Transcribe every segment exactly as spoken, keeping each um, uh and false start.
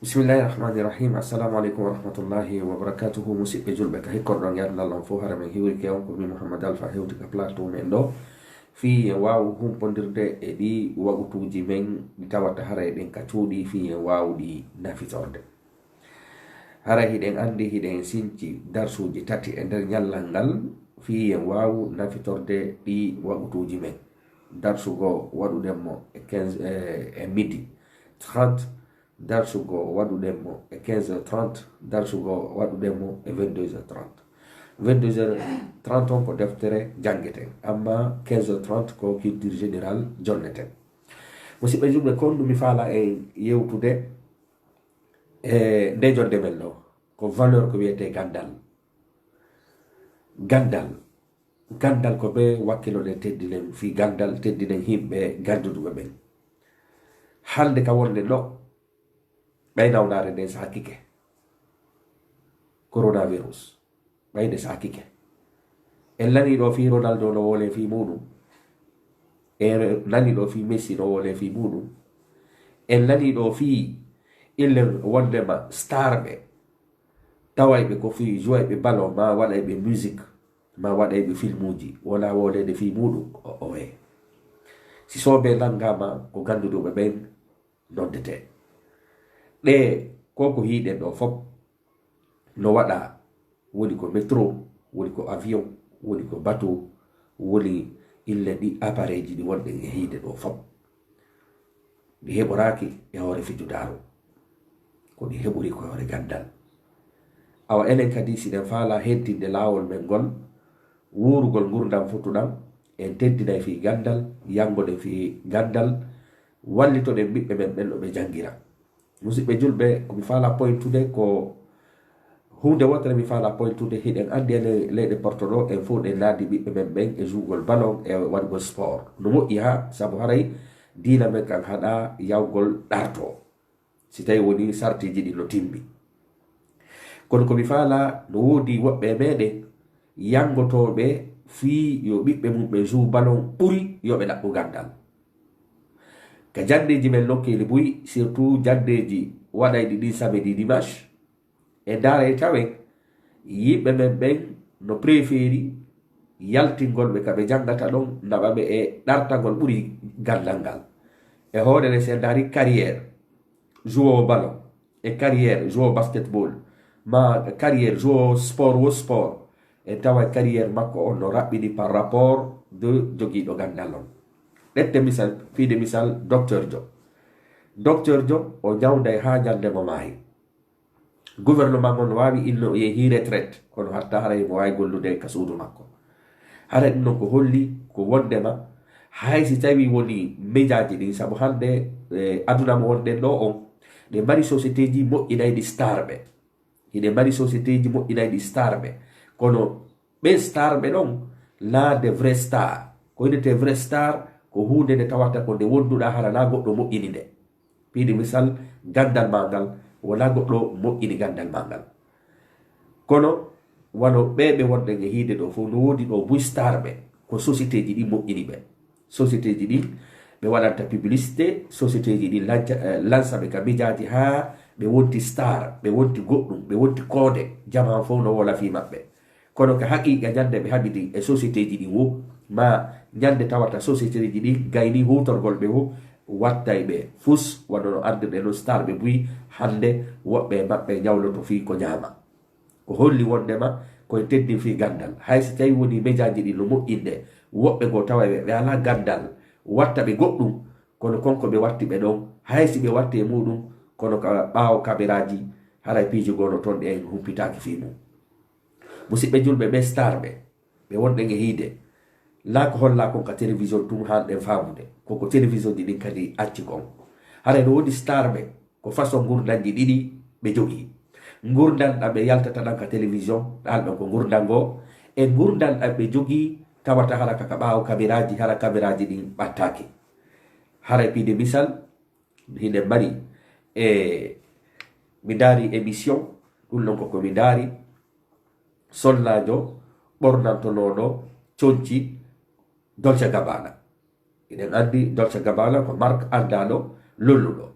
Bismillahi rahmani rahim. Assalamu aleykum wa rahmatullahi wa barakatuhu. Musidɓe julɓe, ka hikkorɗon yardal on fof, hara men hiwrike on. Ko mi Mouhammad Alpha hewti ka plateau men ɗo. Fii en waawu humpondirde e ɗi wagutuuji men ɗi tawata hara eɗen ka cuuɗi, fii en waawu ɗi nafitorde. Hara hiɗen anndi, hiɗen sinci darsuuji tati e nder ñallal ngal, fii en waawu nafitorde ɗi wagutuuji men. Darsu goo waɗuɗen mo e quinze, e, e midi trente, darsu goo waɗuɗen mo e quinze heures trente, darsu goo waɗuɗen mo e vingt-deux heures trente. Vingt-deux heures trente on ko deftere janngeten, amma quinze heures trente ko culture générale jonneten. Musidɓe julɓe, ko honɗum mi faala en yewtude e nde jonde men ɗo? Ko valeur ko wiyetee ganndal. Ganndal. Ganndal ko ɓe wakkiloɗen, teddinen fii ganndal, teddinen yimɓe gannduɗuɓe ɓen. Hannde ka wonde ɗo, ɓay nawnaare nden saakike. Coronavirus. Ɓay nde saakike. En nanii ɗo fii Ronaldo no woolee fii muuɗum. En nanii ɗo fii Messi no woolee fii muuɗum. En nanii ɗo fii ille wondema star ɓe. Tawayɓe ko fii jouwayɓe ballon, maa waɗayɓe musique, maa waɗayɓe filmuuji, wonaa wooleede fii muuɗum, o, oye. Si soobee nanngaama, ko gannduɗuɓe ɓen noddetee. Ɗe, ko ko hiiɗen ɗo fof, no waɗa, woni ko métro, woni ko avion, woni ko bateau, woni ille ɗi appareil ji ɗi wonɗen e hiiɗde ɗo fof. Ɗi heɓoraaki e hoore fijudaaru. Ko ɗi heɓori ko e hoore ganndal. Awa enen kadi, si ɗen faala hettinde laawol men ngol, wuurugol ngurndan fotuɗan, en teddinay fii ganndal, yanngoɗen fii ganndal, wallitoɗen ɓiɓɓe men ɓen no ɓe janngira. Musidɓe julɓe, ko mi faala pointude ko huunde wootere mi faala pointude. Hiɗen anndi e le-, leyɗe Porto ɗo, en fof ɗen naadi ɓiɓɓe men ɓen e juugol ballon e waɗugol sport. No moƴƴi haa, sabu haray diina men kan haɗa yawgol ɗarto, si tawi woni sartiiji ɗi no timmi. Kono ko mi faala, no woodi woɓɓe e meɗen yanngotooɓe fii yo ɓiɓɓe mum ɓe juu ballon ɓuri yo ɓe ɗaɓɓu ganndal. Ka janndeeji men nokkeeli buy, surtout janndeeji waɗayɗi ɗin samedi, dimanche, e ndaara e tawen, yimɓe men ɓen no préféri yaltingol ɓe ka ɓe janngata ɗon, naɓa ɓe e ɗartagol ɓuri ganndal ngal. E hoore nde, si en ndaari carrière joueur ballon, e carrière joueur basketball, ma carrière joueur sport wo sport, en tawa carrière makko on no raɓɓiɗi par rapport de jogiiɗo ganndal on. Ƴetten misal, fii de misal, Docteur Joe. Docteur Joe, o ñawnday haa ñande mo maayi. Gouvernement on no waawi inno o yehi retraite, kono hatta haray mo waawi gollude ka suudu makko. Haray ɗum non ko holli ko wondema, hay si tawi woni médiaji ɗin, sabu hannde, eh, aduna mo wonɗen ɗo on, ɗe mari sociétéji moƴƴinayɗi star ɓe. Hiɗe mari sociétéji moƴƴinayɗi star ɓe. Kono ɓen star ɓe ɗon, na de vrai star. Ko innete vrai star, ko huunde nde tawata ko nde wonduɗa hara na goɗɗo moƴƴini nde. Piidi misal, ganndal ma ngal, wona goɗɗo moƴƴini ganndal ma ngal. Kono, wano ɓe ɓe wonɗen e hiide ɗo fof, no woodi ɗo buy star ɓe, ko sociétéji ɗi moƴƴini ɓe. Sociétéji ɗin, ɓe waɗanta publicité, sociétéji ɗin lanca, eh, lansa ɓe ka médiaji haa ɓe wonti star, ɓe wonti goɗɗum, ɓe wonti koode, jamaa fof no wola fii maɓɓe. Kono ka haqiiqa, ñande ɓe haɓidi e sociétéji ɗin wo, ma ñande tawata sociétéji ɗin gayni huutorgol ɓe wo, wattay ɓe fus, wano no anndirɗen non star ɓe buy, hannde woɓɓe e maɓɓe ñawloto fii ko ñaama. Ko holli wondema ko en teddin fii ganndal. Hay si tawi woni médiaji ɗin no moƴƴinde, woɓɓe goo tawa ɓe, ɓe alaa ganndal, watta ɓe goɗɗum, kono kon ko ɓe watti ɓe ɗon, hay si ɓe watti e muuɗum, kono ka ɓaawo kameraaji, haray piiji goo no ton ɗi en humpitaaki fii mum. Musidɓe julɓe, ɓe star ɓe, ɓe wonɗen e hiide, naa ko hollaa kon ka télévision tun haanɗen faamude, ko ko télévision ji ɗin kadi acci kon. Haray no woodi star ɓe, ko façon ngurndanji ɗiɗi ɓe jogii. Ngurndan ɗan ɓe yaltata ɗan ka télévision, ɗan ɗon ko ngurndan goo, e ngurndan ɗan ɓe jogii tawata hara ka, ka ɓaawo kameraaji, hara kameraaji ɗin ɓattaaki. Haray piide misal, hiɗen mari, e mi ndaari émission, ɗum ɗon ko ko mi ndaari, sonnaajo ɓornantonooɗo conci Dolce Gabbana. Hiɗen anndi Dolce Gabbana ko marque anndaaɗo lolluɗo.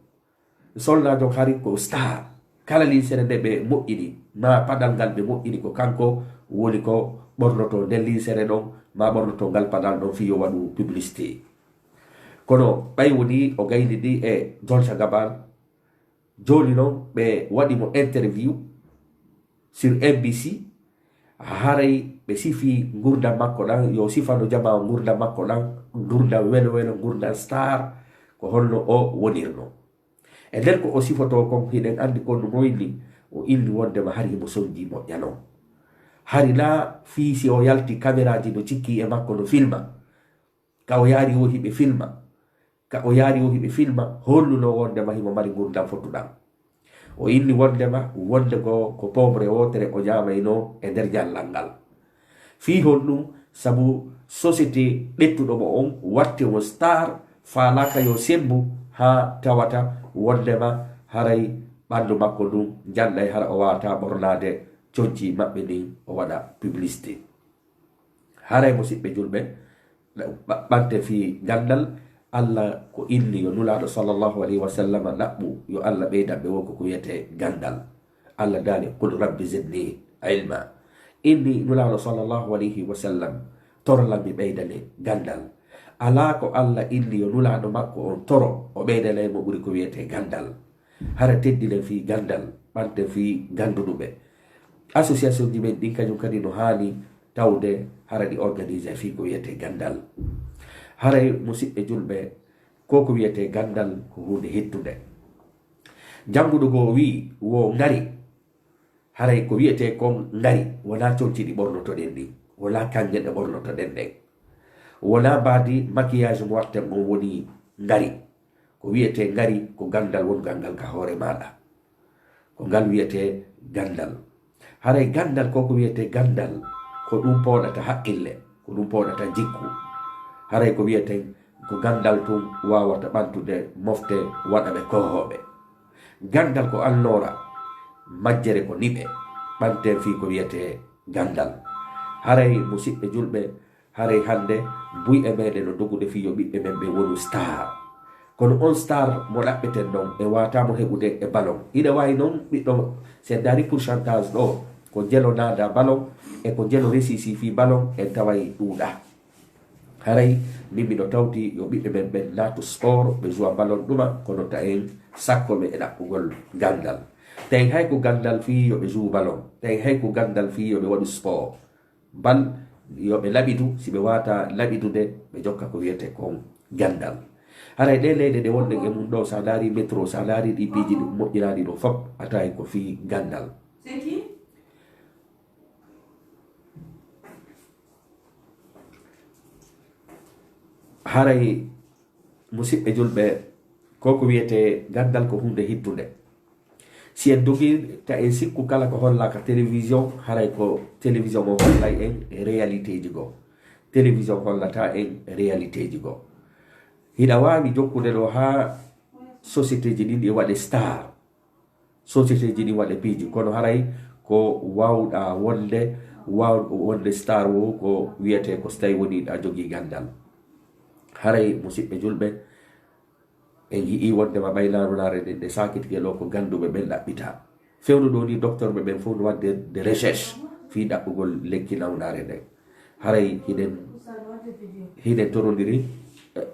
solnaajo hari ko star. Kala linsere nde ɓe moƴƴini, ma paɗal ngal ɓe moƴƴini, ko kanko woni ko ɓornoto nden linsere ɗon, ma ɓornoto ngal paɗal ɗon fii yo waɗu publicité. Kono ɓay woni o gayni ndi e Dolce Gabbana, jooni non ɓe waɗi mo interview sur N B C, haray ɓe sifi ngurndam makko ɗan, yo sifano jamaa ngurndam makko ɗan, ngurndam welo welo, ngurndam star, ko honno o wonirno. E nder ko o sifotoo kon, hiɗen anndi kon no moyli, o inni wondema hari himo sonji moƴƴa non. Hari naa fii si o yalti kameraaji no cikki e makko no filma, ka o yaari o hiɓe filma, ka o yaari o hiɓe filma, holluno wondema himo mari ngurndan fotuɗan. O inni wondema wonde ko, ko poomre wootere o ñaamayno e nder ñallal ngal. Fii honɗun? Sabu société ɓettuɗo mo on watti mo star, faalaaka yo sembu haa tawata wondema haray ɓandu makko ndun janɗay, hara o waawataa ɓornaade conci maɓɓe ɗin o waɗa publicité. Haray, musiɓɓe julɓe, ɓa-, ɓante fii ganndal, Alla ko inni yo Nulaaɗo sallallahu alayhi wa sallam ɗaɓɓu yo Alla ɓeydan ɓe woo ko ko wiyetee ganndal. Alla daali, "Qul rabbi zidni ilma." Inni Nulaaɗo sallallahu alayhi wa sallam, "Toro lan mi ɓeydane ganndal." Alaa ko Alla inni yo Nulaaɗo makko on toro, o ɓeydanay mo ɓuri ko wiyetee ganndal. Hara teddinen fii ganndal, ɓanten fii gannduɗuɓe. Association ji men ɗin kañum kadi no haani tawde hara ɗi organiser fii ko wiyetee ganndal. Haray, musiɓɓe julɓe, ko ko wiyetee ganndal ko huunde hittunde. Jannguɗo goo wi'i, "Wo ngari." Haray ko wiyetee kon ngari, wonaa conci ɗi ɓornotoɗen ɗin, wonaa kaŋŋe ɗe ɓornotoɗen ɗen, wonaa mbaadi maquillage mo waɗten on woni ngari. Ko wiyetee ngari ko ganndal wongal ngal ka hoore maaɗa. Ko ngal wiyetee ganndal. Haray ganndal ko, ko wiyetee ganndal, ko ɗum pooɗata haqqille, ko ɗum pooɗata jikku. Haray ko wiyeten ko ganndal tun waawata ɓantude mofte waɗaɓe koohooɓe. Ganndal ko annoora, majjere ko niɓe, ɓanten fii ko wiyetee ganndal. Haray, musiɓɓe julɓe, haray hannde buy e meɗen no dogude fii yo ɓiɓɓe men ɓe wonu star. Kono on star mo ɗaɓɓeten ɗon, en waawataa mo heɓude e ballon. Ina waawi non ɓiɗɗo, si en ndaari pourcentage ɗoo, ko njelo naada ballon, e ko njelo resisi fii ballon, en taway ɗuuɗaa. Haray, min miɗo tawti yo ɓiɓɓe men ɓen naatu sport, ɓe joua ballon ɗuma, kono ta en sakko ɓe e ɗaɓɓugol ganndal. Ta en hay ko ganndal fii yo ɓe joue ballon. Ta en hay ko ganndal fii yo ɓe waɗu sport. Bal yo ɓe laɓidu, si ɓe waawataa laɓidude, ɓe jokka ko wiyetee kon ganndal. Haray ɗee leyɗe ɗe wonɗen e mun ɗoo, si a ndaari métro, si a ndaari ɗii piiji ɗi moƴƴinaaɗi ɗoo fop, a taway ko fii ganndal. Haray, musiɓɓe julɓe, ko ko wiyetee ganndal ko huunde hittunde. Si en dogii, ta en sikku kala ko hollaa ka télévision, haray ko télévision o hollay en e réalité ji goo. Télévision hollata en e réalité ji goo. Hiɗa waawi jokkude ɗoo haa société ji ɗin ɗi waɗe star. Société ji ɗin waɗe piiji, kono haray ko waawɗaa wonde, waaw-, wonde star woo ko wiyetee ko so tawii wonii ɗa jogii ganndal. Haray, musiɓɓe julɓe, en yi'ii wondema ɓay nanunaare nden nde saakitike ɗoo ko gannduɓe ɓen ɗaɓɓitaa. Fewndo ɗoo nii, docteur ɓe ɓen fof no waɗde de recherche fii ɗaɓɓugol lekki nawnaare nden. Haray hiɗen, hiɗen torondiri.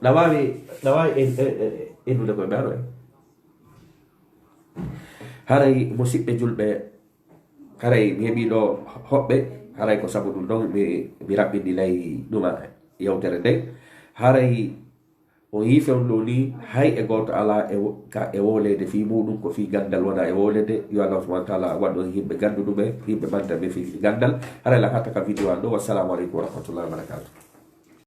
Na waawi, na waawi en, en, en, ennude koye ɓe aro en. Haray, musiɓɓe julɓe, haray mi heɓii ɗoo hoɓɓe, haray ko sabu ɗum ɗon mi, mi raɓɓindi ley ɗuma yewtere nden. Haray on yii fewndo ɗoo nii, hay e gooto alaa e wo-, ka e wooleede fii muuɗum, ko fii ganndal wonaa e wooleede. Yo Allah subhanahu wa taala waɗu en yimɓe gannduɗuɓe, yimɓe mantaɓe fii ganndal. Haray lan hatta ka video an ɗoo. Wassalamu aleykum wa rahmatullahi wa barakatuh.